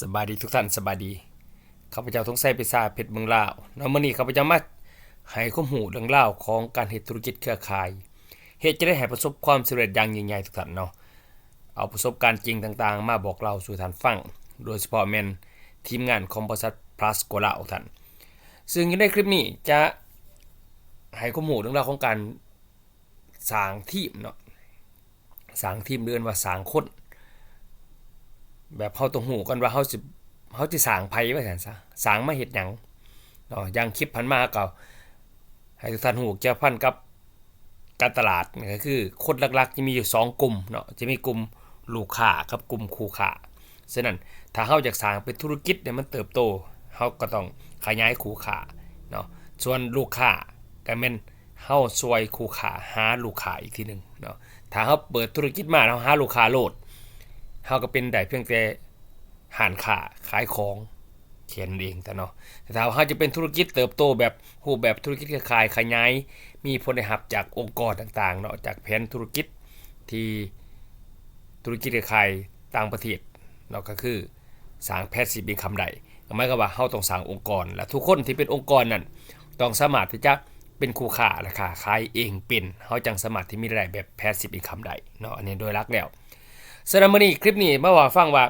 ສະບາຍດີທຸກທ່ານ, ສະບາຍດີ. ຂ້າພະເຈົ້າ ທອງໄຊ ໄພສາ ເພັດເມືອງລາວເນາະ. ມື້ນີ້ຂ້າພະເຈົ້າມາໃຫ້ຄວາມຮູ້ເລື່ອງລາວຂອງການເຮັດທຸລະກິດເຄືອຂ່າຍ, ເຮັດຈັ່ງໃດໃຫ້ປະສົບຄວາມສຳເລັດຢ່າງຍິ່ງໃຫຍ່ທຸກທ່ານເນາະ. ເອົາປະສົບການຈິງຕ່າງໆມາບອກເລົ່າສູ່ທ່ານຟັງ, ໂດຍສະເພາະແມ່ນທີມງານຂອງບໍລິສັດ Plus Go ລາວທ່ານ. ຊຶ່ງຢູ່ໃນຄລິບນີ້ຈະໃຫ້ຄວາມຮູ້ເລື່ອງລາວຂອງການ ສ້າງທີມເນາະ, ສ້າງທີມ ຫຼື ເອີ້ນວ່າສ້າງຄົນ. ແບບເຮົາຕ້ອງຮູ້ກ່ອນວ່າເຮົາຊິ ເຮົາຊິສ້າງໃຜວ່າຊັ້ນຊະ, ສ້າງມາເຮັດຫຍັງເນາະ. ຢ່າງຄລິບຜ່ານມາເຮົາກໍໃຫ້ທຸກທ່ານຮູ້ກ່ຽວພັນກັບການຕະຫຼາດ, ກໍຄືຄົນຫຼັກໆຈະມີຢູ່ສອງກຸ່ມເນາະ, ຈະມີກຸ່ມລູກຄ້າກັບກຸ່ມຄູ່ຄ້າ. ສະນັ້ນ ຖ້າເຮົາຢາກສ້າງເປັນທຸລະກິດໃຫ້ມັນເຕີບໂຕ, ເຮົາກໍຕ້ອງຂະຫຍາຍຄູ່ຄ້າເນາະ. ສ່ວນລູກຄ້າກໍແມ່ນ ເຮົາຊ່ວຍຄູ່ຄ້າຫາລູກຄ້າອີກທີໜຶ່ງເນາະ. ຖ້າເຮົາເປີດທຸລະກິດມາ ເຮົາຫາລູກຄ້າໂລດ, ເຮົາກໍເປັນໄດ້ພຽງແຕ່ຮ້ານຄ້າຂາຍຂອງແຄ່ນັ້ນເອງຕາເນາະ. ແຕ່ຖ້າເຮົາຈະເປັນທຸລະກິດເຕີບໂຕແບບຮູບແບບທຸລະກິດເຄືອຂ່າຍຂະຫຍາຍ, ມີຜົນໄດ້ຮັບຈາກອົງກອນຕ່າງໆເນາະ, ຈາກແຜນທຸລະກິດທີ່ທຸລະກິດເຄືອຂ່າຍຕ່າງປະເທດເນາະ, ກໍຄື ສ້າງ passive income ໄດ້, ກໍໝາຍຄວາມວ່າເຮົາຕ້ອງສ້າງອົງກອນ ແລະ ທຸກຄົນທີ່ເປັນອົງກອນນັ້ນ ຕ້ອງສາມາດທີ່ຈະເປັນຄູ່ຄ້າ ແລະ ຄ້າຂາຍເອງເປັນ, ເຮົາຈັ່ງສາມາດທີ່ມີລາຍໄດ້ແບບ passive income ໄດ້ເນາະ, ອັນນີ້ໂດຍຫຼັກແລ້ວ. ສະນັ້ນ ມື້ນີ້ ຄລິບນີ້ມາເວົ້າໃຫ້ຟັງວ່າ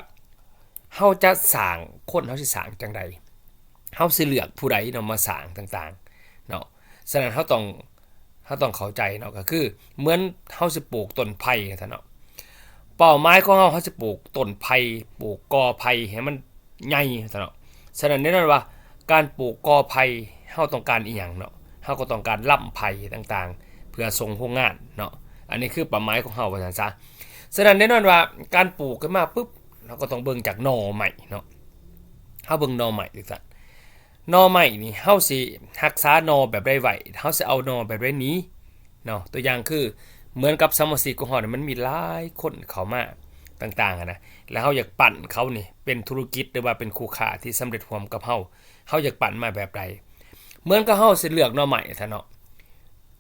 ເຮົາຈະສ້າງ ຄົນເຮົາຊິສ້າງຈັ່ງໃດ, ເຮົາຊິເລືອກຜູ້ໃດເນາະ ມາສ້າງຕ່າງໆເນາະ. ສະນັ້ນ ເຮົາຕ້ອງ ເຮົາຕ້ອງເຂົ້າໃຈເນາະ, ກໍຄືເໝືອນເຮົາຊິປູກຕົ້ນໄຜ່ຊັ້ນເນາະ, ເປົ້າໝາຍຂອງເຮົາ ເຮົາຊິປູກຕົ້ນໄຜ່ ປູກກໍໄຜ່ໃຫ້ມັນໃຫຍ່ຊັ້ນເນາະ. ສະນັ້ນ ແນ່ນອນວ່າການປູກກໍໄຜ່ ເຮົາຕ້ອງການອີ່ຫຍັງເນາະ? ເຮົາກໍຕ້ອງການລຳໄຜ່ຕ່າງໆ ເພື່ອສົ່ງໂຮງງານເນາະ, ອັນນີ້ຄືເປົ້າໝາຍຂອງເຮົາວ່າຊັ້ນຊະ. ສະນັ້ນ ແນ່ນອນວ່າການປູກຂຶ້ນມາປຶບ ເຮົາກໍຕ້ອງເບິ່ງຈາກໜໍ່ໄມ້ເນາະ, ເຮົາເບິ່ງໜໍ່ໄມ້ຈັ່ງຊັ້ນ. ໜໍ່ໄມ້ນີ້ ເຮົາຊິຮັກສາໜໍ່ແບບໃດໄວ້? ເຮົາຊິເອົາໜໍ່ແບບໃດໜີເນາະ? ຕົວຢ່າງຄື ເໝືອນກັບສະມາຊິກຂອງເຮົານີ້ ມັນມີຫຼາຍຄົນເຂົ້າມາຕ່າງໆຫັ້ນນະ, ແລ້ວເຮົາຢາກປັ້ນເຂົານີ້ເປັນທຸລະກິດ ຫຼືວ່າເປັນຄູ່ຄ້າທີ່ສຳເລັດຮ່ວມກັບເຮົາ, ເຮົາຢາກປັ້ນມາແບບໃດ? ເໝືອນກັບເຮົາຊິເລືອກໜໍ່ໄມ້ຊັ້ນເນາະ,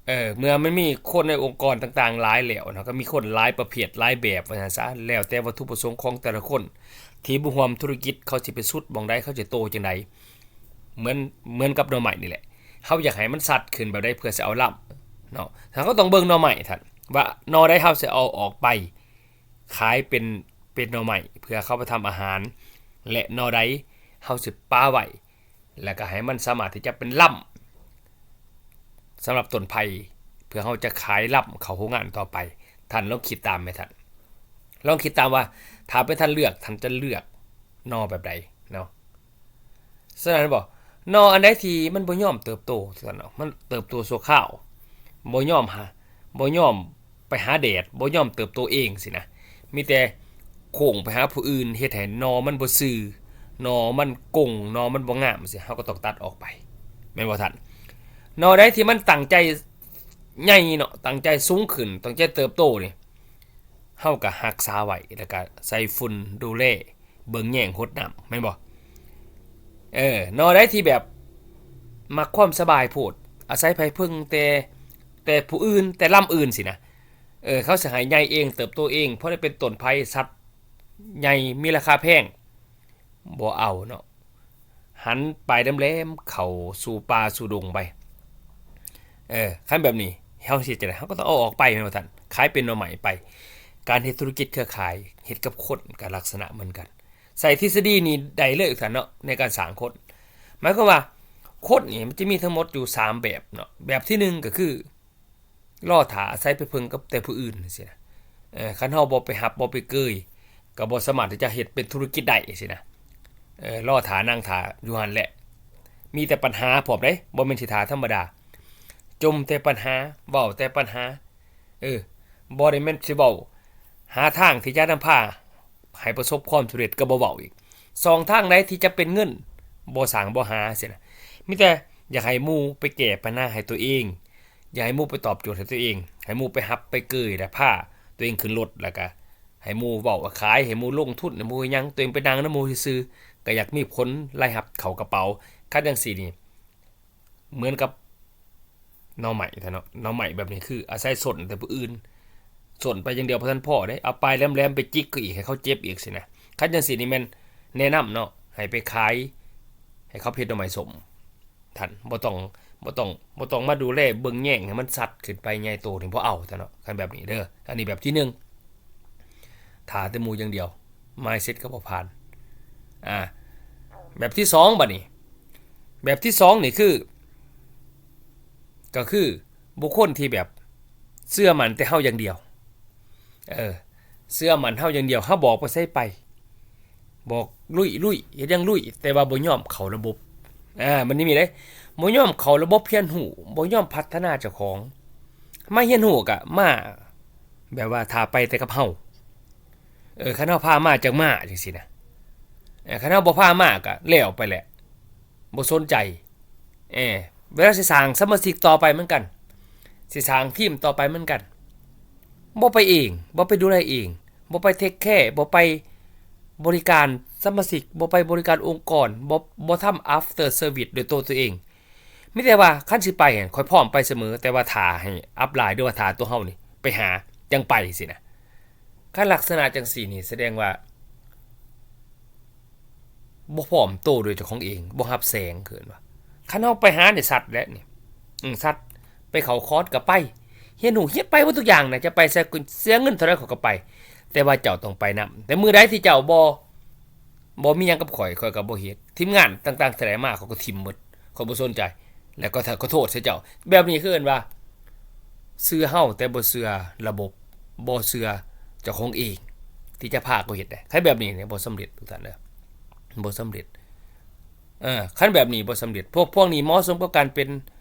ເອີ ເມື່ອມັນມີຄົນໃນອົງກອນຕ່າງໆຫຼາຍແລ້ວເນາະ, ກໍມີຄົນຫຼາຍປະເພດຫຼາຍແບບວ່າຊັ້ນຊະ, ແລ້ວແຕ່ວັດຖຸປະສົງຂອງແຕ່ລະຄົນທີ່ມາຮ່ວມທຸລະກິດ ເຂົາຊິໄປສຸດໝ່ອງໃດ, ເຂົາຊິໂຕຈັ່ງໃດ. ເໝືອນ ເໝືອນກັບໜໍ່ໄມ້ນີ້ແຫຼະ, ເຮົາຢາກໃຫ້ມັນຊັດຂຶ້ນແບບໃດເພື່ອຊິເອົາລຳເນາະ, ເຮົາກໍຕ້ອງເບິ່ງໜໍ່ໄມ້ຫັ້ນ ວ່າໜໍ່ໃດເຮົາຊິເອົາອອກໄປຂາຍເປັນ ເປັນໜໍ່ໄມ້ເພື່ອເຂົາໄປທຳອາຫານ ແລະ ໜໍ່ໃດເຮົາຊິປະໄວ້ ແລ້ວກໍໃຫ້ມັນສາມາດທີ່ຈະເປັນລຳສຳລັບຕົ້ນໄຜ່ ເພື່ອເຮົາຈະຂາຍລຳເຂົ້າໂຮງງານຕໍ່ໄປ. ທ່ານລອງຄິດຕາມແມ່ທ່ານ, ລອງຄິດຕາມວ່າ ຖ້າເປັນທ່ານເລືອກ ທ່ານຈະເລືອກໜໍ່ແບບໃດເນາະ? ສະນັ້ນບໍ່ ໜໍ່ອັນໃດທີ່ມັນບໍ່ຍອມເຕີບໂຕຊັ້ນເນາະ, ມັນເຕີບໂຕຊົ່ວຄາວ, ບໍ່ຍອມຫາ ບໍ່ຍອມໄປຫາແດດ, ບໍ່ຍອມເຕີບໂຕເອງຊີ້ນະ, ມີແຕ່ໂຄ້ງໄປຫາຜູ້ອື່ນ, ເຮັດໃຫ້ໜໍ່ມັນບໍ່ຊື່, ໜໍ່ມັນກົງ, ໜໍ່ມັນບໍ່ງາມຊີ້, ເຮົາກໍຕ້ອງຕັດອອກໄປ ແມ່ນບໍ່ທ່ານ? ໜໍ່ໃດທີ່ມັນຕັ້ງໃຈໃຫຍ່ເນາະ, ຕັ້ງໃຈສູງຂຶ້ນ, ຕັ້ງໃຈເຕີບໂຕນີ້ ເຮົາກໍຮັກສາໄວ້ ແລ້ວກໍໃສ່ຝຸ່ນ ດູແລ ເບິ່ງແຍງ ຫົດນ້ຳ ແມ່ນບໍ່? ເອີ ໜໍ່ໃດທີ່ແບບມັກຄວາມສະບາຍໂພດ, ອາໄສໄພເພິ່ງແຕ່ ແຕ່ຜູ້ອື່ນ ແຕ່ລຳອື່ນຊີ້ນະ, ເອີ ເຂົາຊິໃຫ້ໃຫຍ່ເອງ ເຕີບໂຕເອງ ພໍໄດ້ເປັນຕົ້ນໄຜ່ສັດໃຫຍ່ມີລາຄາແພງ, ບໍ່ເອົາເນາະ. ຫັນປາຍແຫຼມໆເຂົ້າສູ່ປ່າສູ່ດົງໄປ. ເອີ ຄັນແບບນີ້ເຮົາຊິເຮັດຈັ່ງໃດ? ເຮົາກໍຕ້ອງເອົາອອກໄປແມ່ນບໍ່ທ່ານ? ຂາຍເປັນໜໍ່ໄມ້ໄປ. ການເຮັດທຸລະກິດເຄືອຂ່າຍ ເຮັດກັບຄົນກໍລັກສະນະເໝືອນກັນ. ໃຊ້ທິດສະດີນີ້ໄດ້ເລີຍທ່ານເນາະ ໃນການສ້າງຄົນ. ໝາຍຄວາມວ່າຄົນນີ້ມັນຈະມີທັງໝົດຢູ່ສາມແບບເນາະ. ແບບທີໜຶ່ງກໍຄື ລໍຖ້າອາໄສໄປເພິ່ງກັບແຕ່ຜູ້ອື່ນຊີ້ນະ. ເອີ ຄັນເຮົາບໍ່ໄປຮັບ ບໍ່ໄປເກີຍ ກໍບໍ່ສາມາດທີ່ຈະເຮັດເປັນທຸລະກິດໄດ້ຊີ້ນະ. ເອີ ລໍຖ້າ ນັ່ງຖ້າຢູ່ຫັ້ນແຫຼະ. ມີແຕ່ປັນຫາພ້ອມເດ້, ບໍ່ແມ່ນຊິຖ້າທຳມະດາ. ຈົ່ມແຕ່ປັນຫາ, ເວົ້າແຕ່ປັນຫາ. ເອີ ບໍ່ໄດ້ແມ່ນຊິເວົ້າຫາທາງທີ່ຈະນຳພາ ໃຫ້ປະສົບຄວາມສຳເລັດກໍບໍ່ເວົ້າອີກ. ຊ່ອງທາງໃດທີ່ຈະເປັນເງິນ ບໍ່ສ້າງບໍ່ຫາຊີ້ນະ. ມີແຕ່ຢາກໃຫ້ໝູ່ໄປແກ້ບັນຫາໃຫ້ຕົວເອງ, ຢ່າໃຫ້ໝູ່ໄປຕອບໂຈດໃຫ້ຕົວເອງ, ໃຫ້ໝູ່ໄປຮັບໄປເກີຍ ແລະ ພາຕົວເອງຂຶ້ນລົດ, ແລ້ວກະໃຫ້ໝູ່ເວົ້າຂາຍ, ໃຫ້ໝູ່ລົງທຶນ, ໃຫ້ໝູ່ເຮັດຫຍັງ, ຕົວເອງໄປນັ່ງນຳໝູ່ຊື່ໆ ກໍຢາກມີຜົນລາຍຮັບເຂົ້າກະເປົາ. ຄັນຈັ່ງຊີ້ນີ້ ເໝືອນກັບໜໍ່ໄມ້ແທ້ເນາະ. ໜໍ່ໄມ້ແບບນີ້ຄືອາໄສສົ້ນແຕ່ຜູ້ອື່ນ, ສົ້ນໄປຢ່າງດຽວບໍ່ທັນພໍເດ້, ເອົາປາຍແຫຼມໆໄປຈິກເຂົາອີກ ໃຫ້ເຂົາເຈັບອີກຊີ້ນະ. ຄັນຈັ່ງຊີ້ນີ້ແມ່ນ ແນະນຳເນາະ ໃຫ້ໄປຂາຍ ໃຫ້ເຂົາເຮັດໜໍ່ໄມ້ສົ້ມ. ທ່ານບໍ່ຕ້ອງ ບໍ່ຕ້ອງ ບໍ່ຕ້ອງມາດູແລເບິ່ງແຍງໃຫ້ມັນຊັດຂຶ້ນໄປໃຫຍ່ໂຕນີ້ ບໍ່ເອົາທ່ານເນາະ. ຄັນແບບນີ້ເດີ ອັນນີ້ແບບທີໜຶ່ງ ຖ້າແຕ່ໝູ່ຢ່າງດຽວ ມາຍເຊັດກໍບໍ່ຜ່ານ. ອາ ແບບທີສອງ ບັດນີ້ ແບບທີສອງນີ້ຄື ກໍຄືບຸກຄົນທີ່ແບບເຊື່ອໝັ້ນແຕ່ເຮົາຢ່າງດຽວ ເອີ ເຊື່ອໝັ້ນເຮົາຢ່າງດຽວ ເຮົາບອກໄປໃສໄປ ບອກລຸຍລຸຍ ເຮັດຫຍັງລຸຍ ແຕ່ວ່າບໍ່ຍອມເຂົ້າລະບົບ. ອາ ມັນນີ້ມີເດ້ ບໍ່ຍອມເຂົ້າລະບົບຮຽນຮູ້ ບໍ່ຍອມພັດທະນາເຈົ້າຂອງ. ມາຮຽນຮູ້ກະມາແບບວ່າຖ້າໄປແຕ່ກັບເຮົາ ເອີ ຄັນເຮົາພາມາຈັ່ງມາ ຈັ່ງຊີ້ນະ. ເອີ ຄັນເຮົາບໍ່ພາມາກະແລ້ວໄປແຫຼະ ບໍ່ສົນໃຈ. ເອີ ເວລາຊິສ້າງສະມາຊິກຕໍ່ໄປເໝືອນກັນ ຊິສ້າງທີມຕໍ່ໄປເໝືອນກັນ ບໍ່ໄປເອງ ບໍ່ໄປດູແລເອງ ບໍ່ໄປເທກແຄ ບໍ່ໄປບໍລິການສະມາຊິກ ບໍ່ໄປບໍລິການອົງກອນ ບໍ່ ບໍ່ທຳ after service ໂດຍຕົວຕົວເອງ. ມີແຕ່ວ່າຄັນຊິໄປຫັ້ນ ຂ້ອຍພ້ອມໄປສະເໝີ ແຕ່ວ່າຖ້າໃຫ້ອັບລາຍ ຫຼືວ່າຖ້າຕົວເຮົານີ້ໄປຫາ ຈັ່ງໄປຊີ້ນະ. ຄັນລັກສະນະຈັ່ງຊີ້ນີ້ ສະແດງວ່າບໍ່ພ້ອມໂຕໂດຍເຈົ້າຂອງເອງ ບໍ່ຮັບແສງ ເອີ້ນວ່າ ຄັນເຮົາໄປຫານີ້ຊັດແຫຼະນີ້ ອື ຊັດ ໄປເຂົ້າຄອດກໍໄປ ຮຽນຮູ້ ຮຽນໄປໝົດທຸກຢ່າງນະ ຈະໄປໃສ ເສຍເງິນເທົ່າໃດຂ້ອຍກໍໄປ ແຕ່ວ່າເຈົ້າຕ້ອງໄປນຳ. ແຕ່ມື້ໃດທີ່ເຈົ້າບໍ່ ບໍ່ມີຫຍັງກັບຂ້ອຍ ຂ້ອຍກໍບໍ່ເຮັດ ທີມງານຕ່າງໆ ເທົ່າໃດມາ ຂ້ອຍກໍຖິ້ມໝົດ ຂ້ອຍບໍ່ສົນໃຈ ແລ້ວກໍ ກໍໂທດໃສ່ເຈົ້າ. ແບບນີ້ຄືເອີ້ນວ່າເຊື່ອເຮົາ ແຕ່ບໍ່ເຊື່ອລະບົບ ບໍ່ເຊື່ອເຈົ້າຂອງເອງ ທີ່ຈະພາເຂົາເຮັດໄດ້. ຄັນແບບນີ້ນີ້ບໍ່ສຳເລັດ ທຸກທ່ານເດີ ບໍ່ສຳເລັດ. ເອີ ຄັນແບບນີ້ບໍ່ສຳເລັດ. ພວກ ພວກນີ້ເໝາະສົມກັບການເປັນ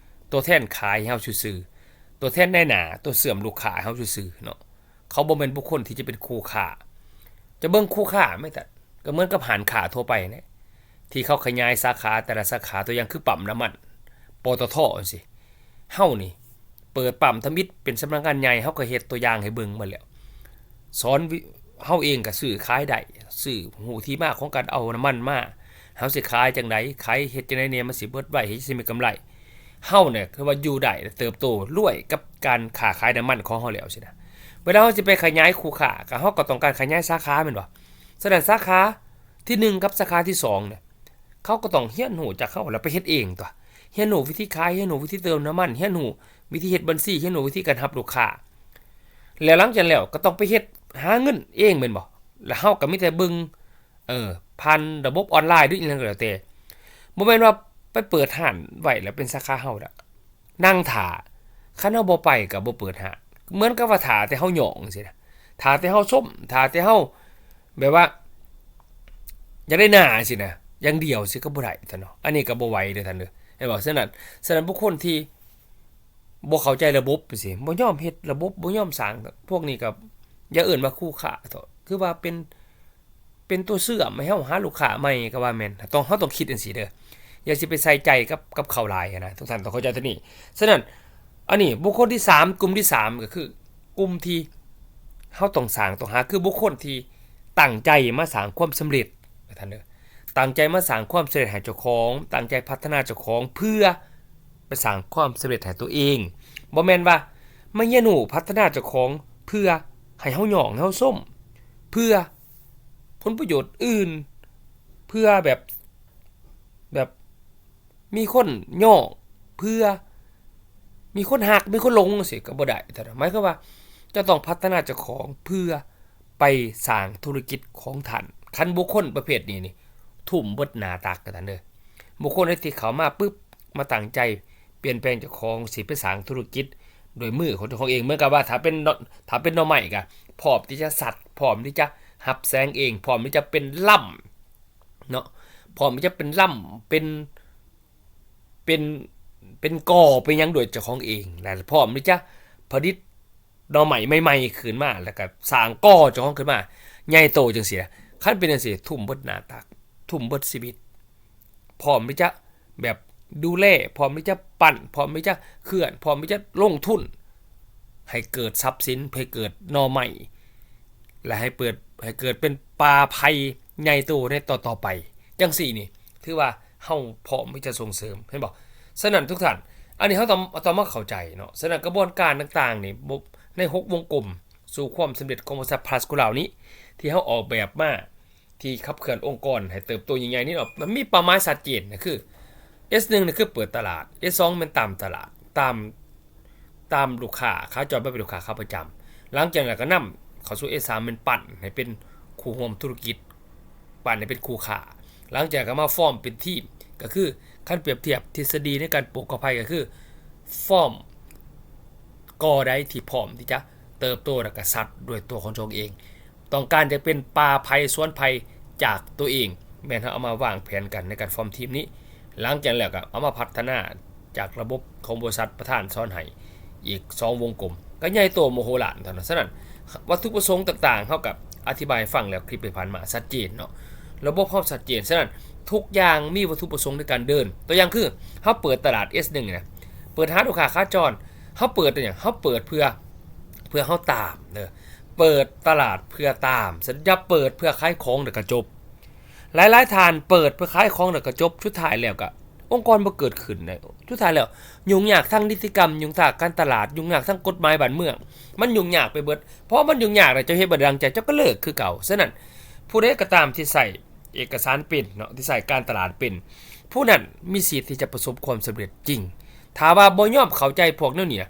ຕົວແທນຂາຍໃຫ້ເຮົາຊື່ໆ ຕົວແທນນາຍໜ້າ ຕົວເຊື່ອມລູກຄ້າໃຫ້ເຮົາຊື່ໆເນາະ. ເຂົາບໍ່ແມ່ນບຸກຄົນທີ່ຈະເປັນຄູ່ຄ້າ. ຈະເບິ່ງຄູ່ຄ້າແມ່ນ ກໍເໝືອນກັບຮ້ານຄ້າທົ່ວໄປແຫຼະ ທີ່ເຂົາຂະຫຍາຍສາຂາແຕ່ລະສາຂາ ຕົວຢ່າງຄືປ້ຳນ້ຳມັນ ປຕທ ຈັ່ງຊີ້. ເຮົານີ້ເປີດປ້ຳທຳອິດເປັນສຳນັກງານໃຫຍ່ ເຮົາກໍເຮັດຕົວຢ່າງໃຫ້ເບິ່ງມາແລ້ວ ສອນ ເຮົາເອງກໍຊື້ຂາຍໄດ້ ຊື້ ຮູ້ທີ່ມາຂອງການເອົານ້ຳມັນມາ ເຮົາຊິຂາຍຈັ່ງໃດ ຂາຍເຮັດຈັ່ງໃດແດ່ ມັນຊິເບິດໄວ ເຮັດຈັ່ງໃດຊິມີກຳໄລ. ເຮົານີ້ຄືວ່າຢູ່ໄດ້ ແລະ ເຕີບໂຕ ລວຍກັບການຄ້າຂາຍນ້ຳມັນຂອງເຮົາແລ້ວຊີ້ນະ. ເວລາເຮົາຊິໄປຂະຫຍາຍຄູ່ຄ້າ ກໍເຮົາກໍຕ້ອງການຂະຫຍາຍສາຂາແມ່ນບໍ່? ສະນັ້ນສາຂາທີໜຶ່ງກັບສາຂາທີສອງນີ້ ເຂົາກໍຕ້ອງຮຽນຮູ້ຈາກເຮົາ ແລ້ວໄປເຮັດເອງຕົວະ. ຮຽນຮູ້ວິທີຂາຍ ຮຽນຮູ້ວິທີເຕີມນ້ຳມັນ ຮຽນຮູ້ວິທີເຮັດບັນຊີ ຮຽນຮູ້ວິທີການຮັບລູກຄ້າ ແລ້ວຫຼັງຈາກນັ້ນແລ້ວກໍຕ້ອງໄປເຮັດ ຫາເງິນເອງແມ່ນບໍ່? ແລ້ວເຮົາກໍມີແຕ່ເບິ່ງ ເອີ ຜ່ານລະບົບອອນລາຍ ຫຼື ອີ່ຫຍັງກໍແລ້ວແຕ່. ບໍ່ແມ່ນວ່າໄປເປີດຮ້ານໄວ້ແລ້ວເປັນສາຂາເຮົາລະ ນັ່ງຖ້າ. ຄັນເຮົາບໍ່ໄປກໍບໍ່ເປີດຮ້ານ ເໝືອນກັບວ່າຖ້າແຕ່ເຮົາຍ້ອງຊີ້ນະ ຖ້າແຕ່ເຮົາຊົມ ຖ້າແຕ່ເຮົາແບບວ່າຢາກໄດ້ໜ້າຊີ້ນະ ຢ່າງດຽວຊີ້ກໍບໍ່ໄດ້ທ່ານເນາະ. ອັນນີ້ກໍບໍ່ໄຫວເດີທ່ານເດີ ເຫັນບໍ່? ສະນັ້ນ ສະນັ້ນບຸກຄົນທີ່ບໍ່ເຂົ້າໃຈລະບົບຊີ້ ບໍ່ຍອມເຮັດລະບົບ ບໍ່ຍອມສ້າງ ພວກນີ້ກໍຢ່າເອີ້ນວ່າຄູ່ຄ້າເຖາະ ຄືວ່າເປັນ ເປັນຕົວເຊື່ອມໃຫ້ເຮົາຫາລູກຄ້າໃໝ່ກໍວ່າແມ່ນ. ຕ້ອງ ເຮົາຕ້ອງຄິດຈັ່ງຊີ້ເດີ ຢ່າຊິໄປໃສ່ໃຈກັບ ກັບເຂົາຫຼາຍຫັ້ນນະ. ທຸກທ່ານຕ້ອງເຂົ້າໃຈຕົວນີ້. ສະນັ້ນ ອັນນີ້ບຸກຄົນທີສາມ ກຸ່ມທີສາມ ກໍຄືກຸ່ມທີ່ເຮົາຕ້ອງສ້າງ ຕ້ອງຫາ ຄືບຸກຄົນທີ່ຕັ້ງໃຈມາສ້າງຄວາມສຳເລັດ ທ່ານເດີ ຕັ້ງໃຈມາສ້າງຄວາມສຳເລັດໃຫ້ເຈົ້າຂອງ ຕັ້ງໃຈພັດທະນາເຈົ້າຂອງ ເພື່ອໄປສ້າງຄວາມສຳເລັດໃຫ້ຕົວເອງ. ບໍ່ແມ່ນວ່າມາຮຽນຮູ້ພັດທະນາເຈົ້າຂອງເພື່ອໃຫ້ເຮົາຍ້ອງ ໃຫ້ເຮົາຊົມ ເພື່ອ ຜົນປະໂຫຍດອື່ນ ເພື່ອແບບ ແບບມີຄົນຍ້ອງ ເພື່ອມີຄົນຮັກ ມີຄົນຫຼົງ ຈັ່ງຊີ້ກໍບໍ່ໄດ້. ແຕ່ໝາຍຄວາມວ່າເຈົ້າຕ້ອງພັດທະນາເຈົ້າຂອງເພື່ອໄປສ້າງທຸລະກິດຂອງທ່ານ. ຄັນບຸກຄົນປະເພດນີ້ນີ້ ທຸ່ມເບິດໜ້າຕັກກັນເດີ. ບຸກຄົນໃດທີ່ເຂົ້າມາປຶບ ມາຕັ້ງໃຈປ່ຽນແປງເຈົ້າຂອງ ຊິໄປສ້າງທຸລະກິດດ້ວຍມືຂອງເຈົ້າຂອງເອງ ເໝືອນກັບວ່າຖ້າເປັນ ຖ້າເປັນໜໍ່ໄມ້ກໍພ້ອມທີ່ຈະສັດ ພ້ອມທີ່ຈະຮັບແສງເອງ ພ້ອມທີ່ຈະເປັນລຳເນາະ ພ້ອມທີ່ຈະເປັນລຳ ເປັນ ເປັນ ເປັນກໍເປັນຫຍັງດ້ວຍເຈົ້າຂອງເອງ ແລະ ພ້ອມທີ່ຈະຜະລິດໜໍ່ໄມ້ໃໝ່ໆຂຶ້ນມາ ແລ້ວກໍສ້າງກໍເຈົ້າຂອງຂຶ້ນມາໃຫຍ່ໂຕຈັ່ງຊີ້. ຄັນເປັນຈັ່ງຊີ້ ທຸ່ມເບິດໜ້າຕັກ ທຸ່ມເບິດຊີວິດ ພ້ອມທີ່ຈະ ແບບດູແລ ພ້ອມທີ່ຈະປັ້ນ ພ້ອມທີ່ຈະເຄື່ອນ ພ້ອມທີ່ຈະລົງທຶນໃຫ້ເກີດຊັບສິນ ໃຫ້ເກີດໜໍ່ໄມ້ ແລະ ໃຫ້ເປີດ ໃຫ້ເກີດເປັນປ່າໄຜ່ໃຫຍ່ໂຕໃນຕໍ່ໆໄປ ຈັ່ງຊີ້ນີ້ ຖືວ່າເຮົາພ້ອມທີ່ຈະສົ່ງເສີມ ເຫັນບໍ່? ສະນັ້ນທຸກທ່ານ ອັນນີ້ເຮົາຕ້ອງ ຕ້ອງມາເຂົ້າໃຈເນາະ. ສະນັ້ນກະບວນການຕ່າງໆນີ້ ໃນຫົກວົງກົມສູ່ຄວາມສຳເລັດຂອງບໍລິສັດພລັສໂກລາວນີ້ ທີ່ເຮົາອອກແບບມາ ທີ່ຂັບເຄື່ອນອົງກອນໃຫ້ເຕີບໂຕໃຫຍ່ໆນີ້ເນາະ ມັນມີເປົ້າໝາຍຊັດເຈນ ກໍຄື ເອສໜຶ່ງ ນີ້ຄືເປີດຕະຫຼາດ, ເອສສອງ ແມ່ນຕາມຕະຫຼາດ ຕາມ ຕາມລູກຄ້າຂາຈອນມາເປັນລູກຄ້າຂາປະຈຳ. ຫຼັງຈາກນັ້ນກໍນຳເຂົ້າສູ່ ເອສສາມ ແມ່ນປັ້ນໃຫ້ເປັນຄູ່ຮ່ວມທຸລະກິດ, ປັ້ນໃຫ້ເປັນຄູ່ຄ້າ. ຫຼັງຈາກນັ້ນກໍມາຟອມເປັນທີມ, ກໍຄືຄັນປຽບທຽບທິດສະດີໃນການປູກກອໄຜ່ ກໍຄືຟອມ ກໍໄດ້ທີ່ພ້ອມທີ່ຈະເຕີບໂຕ ແລ້ວກໍສັດດ້ວຍຕົວຂອງຕົນເອງ. ຕ້ອງການຈະເປັນປ່າໄຜ່ສວນໄຜ່ຈາກຕົວເອງ, ແມ່ນເຮົາເອົາມາວາງແຜນກັນໃນການຟອມທີມນີ້. ຫຼັງຈາກນັ້ນແລ້ວກໍເອົາມາພັດທະນາຈາກລະບົບຂອງບໍລິສັດປະທານສອນໃຫ້ອີກສອງວົງກົມ, ກໍໃຫຍ່ໂຕມະໂຫລານເທົ່ານັ້ນ. ສະນັ້ນ ວັດຖຸປະສົງຕ່າງໆ ເຮົາກໍອະທິບາຍໃຫ້ຟັງແລ້ວ ຄລິບທີ່ຜ່ານມາຊັດເຈນເນາະ, ລະບົບເຮົາຊັດເຈນ. ສະນັ້ນ ທຸກຢ່າງມີວັດຖຸປະສົງໃນການເດີນ. ຕົວຢ່າງຄື ເຮົາເປີດຕະຫຼາດ ເອສໜຶ່ງ ນີ້ນະ, ເປີດຫາລູກຄ້າຂາຈອນ. ເຮົາເປີດເປັນຫຍັງ? ເຮົາເປີດເພື່ອ ເພື່ອເຮົາຕາມເດີ, ເປີດຕະຫຼາດເພື່ອຕາມ. ສະນັ້ນ ຢ່າເປີດເພື່ອຂາຍຂອງແລ້ວກໍຈົບ. ຫຼາຍໆທ່ານເປີດເພື່ອຂາຍຂອງແລ້ວກໍຈົບ, ສຸດທ້າຍແລ້ວກໍອົງກອນບໍ່ເກີດຂຶ້ນເດ້. ສຸດທ້າຍແລ້ວຫຍຸ້ງຍາກທາງນິຕິກຳ, ຫຍຸ້ງຍາກທາງການຕະຫຼາດ, ຫຍຸ້ງຍາກທາງກົດໝາຍບ້ານເມືອງ, ມັນຫຍຸ້ງຍາກໄປເບິດ. ເພາະມັນຫຍຸ້ງຍາກແລ້ວ ເຈົ້າເຮັດບໍ່ໄດ້ດັ່ງໃຈ, ເຈົ້າກໍເລີກຄືເກົ່າ. ສະນັ້ນ ຜູ້ໃດກໍຕາມທີ່ໃຊ້ເອກະສານເປັນເນາະ, ທີ່ໃຊ້ການຕະຫຼາດເປັນ, ຜູ້ນັ້ນມີສິດທີ່ຈະປະສົບຄວາມສຳເລັດຈິງ. ຖ້າວ່າບໍ່ຍອມເຂົ້າໃຈພວກແນວນີ້ນະ,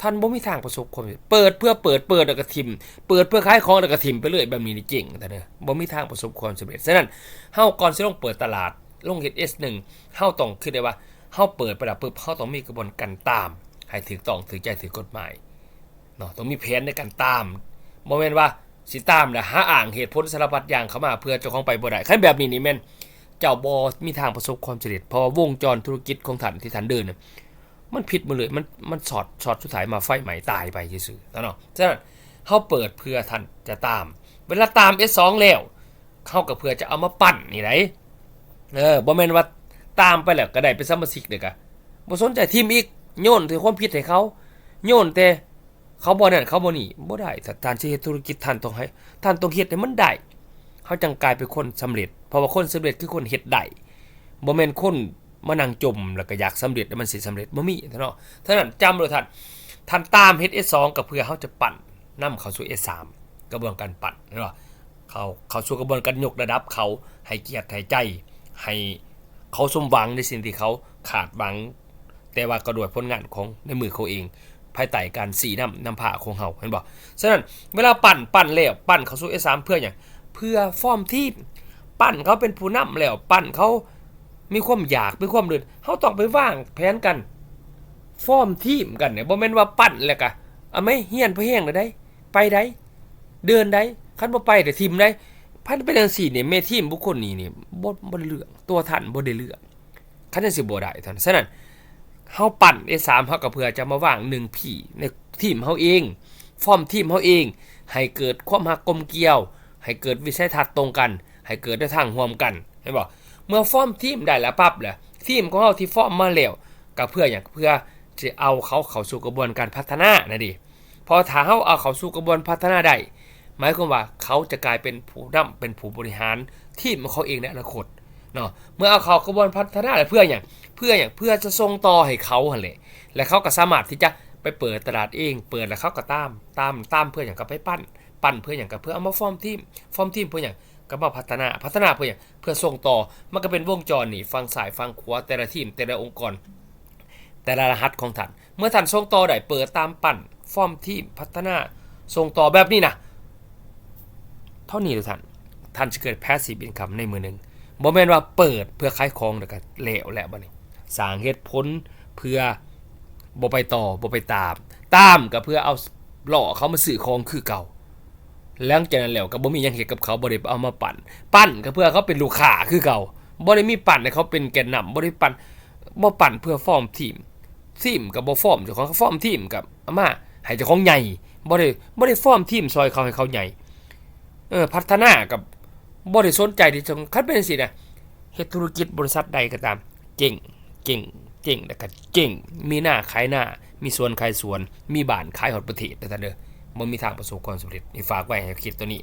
ທ່ານບໍ່ມີທາງປະສົບຄວາມສຳເລັດ. ເປີດເພື່ອເປີດ, ເປີດແລ້ວກໍຖິ້ມ, ເປີດເພື່ອຂາຍຂອງແລ້ວກໍຖິ້ມໄປເລີຍ, ແບບນີ້ນີ້ເຈັງເດີ, ບໍ່ມີທາງປະສົບຄວາມສຳເລັດ. ສະນັ້ນ ເຮົາກ່ອນຊິລົງເປີດຕະຫຼາດ, ລົງເຮັດ ເອສໜຶ່ງ ເຮົາຕ້ອງຄິດໄດ້ວ່າ ເຮົາເປີດໄປແລ້ວປຶບ ເຮົາຕ້ອງມີກະບວນການຕາມໃຫ້ຖືກຕ້ອງ, ຖືກໃຈ, ຖືກກົດໝາຍເນາະ, ຕ້ອງມີແຜນໃນການຕາມ. ບໍ່ແມ່ນວ່າ ຊິຕາມແລ້ວຫາອ້າງເຫດຜົນສາລະພັດຢ່າງເຂົ້າມາເພື່ອເຈົ້າຂອງໄປບໍ່ໄດ້. ຄັນແບບນີ້ນີ້ແມ່ນເຈົ້າບໍ່ມີທາງປະສົບຄວາມສຳເລັດ, ເພາະວ່າວົງຈອນທຸລະກິດຂອງທ່ານທີ່ທ່ານເດີນນະ ມັນຜິດໝົດເລີຍ, ມັນ ມັນຊອດ, ຊອດ ສຸດທ້າຍມາໄຟໄໝ້ຕາຍໄປຊື່ໆເນາະ. ສະນັ້ນ ເຮົາເປີດເພື່ອທ່ານຈະຕາມ. ເວລາຕາມ ເອສສອງ ແລ້ວ ເຮົາກໍເພື່ອຈະເອົາມາປັ້ນນີ້ໃດ. ເອີ ບໍ່ແມ່ນວ່າຕາມໄປແລ້ວກໍໄດ້ເປັນສະມາຊິກ ແລ້ວກໍບໍ່ສົນໃຈ, ຖິ້ມອີກ, ໂຍນແຕ່ຄວາມຜິດໃຫ້ເຂົາ, ໂຍນແຕ່ ເຂົາບໍ່ນັ້ນເຂົາບໍ່ນີ້ ບໍ່ໄດ້. ຖ້າທ່ານຊິເຮັດທຸລະກິດ ທ່ານຕ້ອງໃຫ້ ທ່ານຕ້ອງເຮັດໃຫ້ມັນໄດ້, ເຮົາຈັ່ງກາຍເປັນຄົນສຳເລັດ. ເພາະວ່າຄົນສຳເລັດຄືຄົນເຮັດໄດ້, ບໍ່ແມ່ນຄົນມານັ່ງຈົ່ມແລ້ວກໍຢາກສຳເລັດ ແລ້ວມັນຊິສຳເລັດ, ບໍ່ມີເນາະ. ສະນັ້ນ ຈຳໂລດທ່ານ, ທ່ານຕາມເຮັດ ເອສສອງ ກໍເພື່ອເຮົາຈະປັ້ນນຳເຂົ້າສູ່ ເອສສາມ ກະບວນການປັ້ນ ເຫັນບໍ່? ເຂົ້າ, ເຂົ້າສູ່ກະບວນການຍົກລະດັບເຂົາ, ໃຫ້ກຽດໃຫ້ໃຈ, ໃຫ້ເຂົາສົມຫວັງໃນສິ່ງທີ່ເຂົາຄາດຫວັງ, ແຕ່ວ່າກໍດ້ວຍຜົນງານຂອງໃນມືເຂົາເອງ, ພາຍໃຕ້ການຊີ້ນຳນຳພາຂອງເຮົາ, ເຫັນບໍ່? ສະນັ້ນ ເວລາປັ້ນ, ປັ້ນແລ້ວ, ປັ້ນເຂົ້າສູ່ ເອສສາມ ເພື່ອຫຍັງ? ເພື່ອຟອມທີມ. ປັ້ນເຂົາເປັນຜູ້ນຳແລ້ວ, ປັ້ນເຂົາມີຄວາມຢາກ, ມີຄວາມເດີນ, ເຮົາຕ້ອງໄປວາງແຜນກັນ ຟອມທີມກັນ. ບໍ່ແມ່ນວ່າປັ້ນແລ້ວກະ ອາ ແມ່ ຮຽນພໍແຮງແລ້ວໃດ໋, ໄປໃດ໋, ເດີນໃດ໋, ຄັນບໍ່ໄປກໍຖິ້ມໃດ໋. ຄັນເປັນຈັ່ງຊີ້ນີ້ ແມ່ ທີມບຸກຄົນນີ້ນີ້ ບໍ່, ບໍ່ໄດ້ເລື່ອງ, ຕົວທ່ານບໍ່ໄດ້ເລື່ອງ. ຄັນຈັ່ງຊີ້ບໍ່ໄດ້ທ່ານ. ສະນັ້ນ ເຮົາປັ້ນ ເອສສາມ ເຮົາກໍເພື່ອຈະມາວາງໜຶ່ງພີໃນທີມເຮົາເອງ, ຟອມທີມເຮົາເອງ, ໃຫ້ເກີດຄວາມຮັກກົມກ່ຽວ, ໃຫ້ເກີດວິໄສທັດຕົງກັນ, ໃຫ້ເກີດແນວທາງຮ່ວມກັນ, ເຫັນບໍ່? ເມື່ອຟອມທີມໄດ້ແລ້ວປັບແລ້ວ, ທີມຂອງເຮົາທີ່ຟອມມາແລ້ວ ກໍເພື່ອຫຍັງ? ເພື່ອຈະເອົາເຂົາເຂົ້າສູ່ກະບວນການພັດທະນານັ້ນເດ. ເພາະຖ້າເຮົາເອົາເຂົ້າສູ່ກະບວນພັດທະນາໄດ້, ໝາຍຄວາມວ່າເຂົາຈະກາຍເປັນຜູ້ນຳ, ເປັນຜູ້ບໍລິຫານທີມຂອງເຂົາເອງໃນອະນາຄົດເນາະ. ເມື່ອເອົາເຂົ້າກະບວນພັດທະນາແລ້ວ ເພື່ອຫຍັງ? ເພື່ອຫຍັງ? ເພື່ອຈະສົ່ງຕໍ່ໃຫ້ເຂົາຫັ້ນແຫຼະ, ແລ້ວເຂົາກໍສາມາດທີ່ຈະໄປເປີດຕະຫຼາດເອງ, ເປີດແລ້ວເຂົາກໍຕາມ, ຕາມ, ຕາມເພື່ອຫຍັງ? ກໍໄປປັ້ນ, ປັ້ນເພື່ອຫຍັງ? ກໍເພື່ອເອົາມາຟອມທີມ, ຟອມທີມເພື່ອຫຍັງ? ກໍມາພັດທະນາ, ພັດທະນາເພື່ອຫຍັງ? ເພື່ອສົ່ງຕໍ່. ມັນກໍເປັນວົງຈອນນີ້, ຝັ່ງຊ້າຍ, ຝັ່ງຂວາ, ແຕ່ລະທີມ, ແຕ່ລະອົງກອນ, ແຕ່ລະລະຫັດຂອງທ່ານ. ເມື່ອທ່ານສົ່ງຕໍ່ໄດ້, ເປີດຕາມປັ້ນ, ຟອມທີມ, ພັດທະນາ, ສົ່ງຕໍ່ແບບນີ້ນະ, ເທົ່ານີ້ເດີທ່ານ, ທ່ານຊິເກີດ passive income ໃນມື້ໜຶ່ງ. ບໍ່ແມ່ນວ່າເປີດເພື່ອຂາຍຂອງແລ້ວກໍແລ້ວ, ແລ້ວບັດນີ້ ສ້າງເຫດຜົນເພື່ອບໍ່ໄປຕໍ່, ບໍ່ໄປຕາມ, ຕາມກໍເພື່ອເອົາລໍ້ເຂົາມາຊື້ຂອງຄືເກົ່າ. ຫຼັງຈາກນັ້ນແລ້ວກໍບໍ່ມີຫຍັງເຮັດກັບເຂົາ, ບໍ່ໄດ້ເອົາມາປັ້ນ, ປັ້ນກໍເພື່ອເຂົາເປັນລູກຄ້າຄືເກົ່າ, ບໍ່ໄດ້ມີປັ້ນໃຫ້ເຂົາເປັນແກນນຳ, ບໍ່ໄດ້ປັ້ນ, ບໍ່ປັ້ນເພື່ອຟອມທີມ, ທີມກໍບໍ່ຟອມເຈົ້າຂອງ, ຟອມທີມກໍເອົາມາໃຫ້ເຈົ້າຂອງໃຫຍ່, ບໍ່ໄດ້, ບໍ່ໄດ້ຟອມທີມຊ່ອຍເຂົາໃຫ້ເຂົາໃຫຍ່. ເອີ, ພັດທະນາກໍບໍ່ໄດ້ສົນໃຈທີ່ຈະ, ຄັນເປັນຈັ່ງຊີ້ນະ, ເຮັດທຸລະກິດບໍລິສັດໃດກໍຕາມ ເຈັງ, ເຈັງ, ເຈັງ ແລ້ວກໍເຈັງ, ມີນາຂາຍນາ, ມີສວນຂາຍສວນ, ມີບ້ານຂາຍຮອດປະເທດ ວ່າຊັ້ນເດີ, ບໍ່ມີທາງປະສົບຄວາມສຳເລັດ. ນີ້ຝາກໄວ້ໃຫ້ຄິດຕົວນີ້.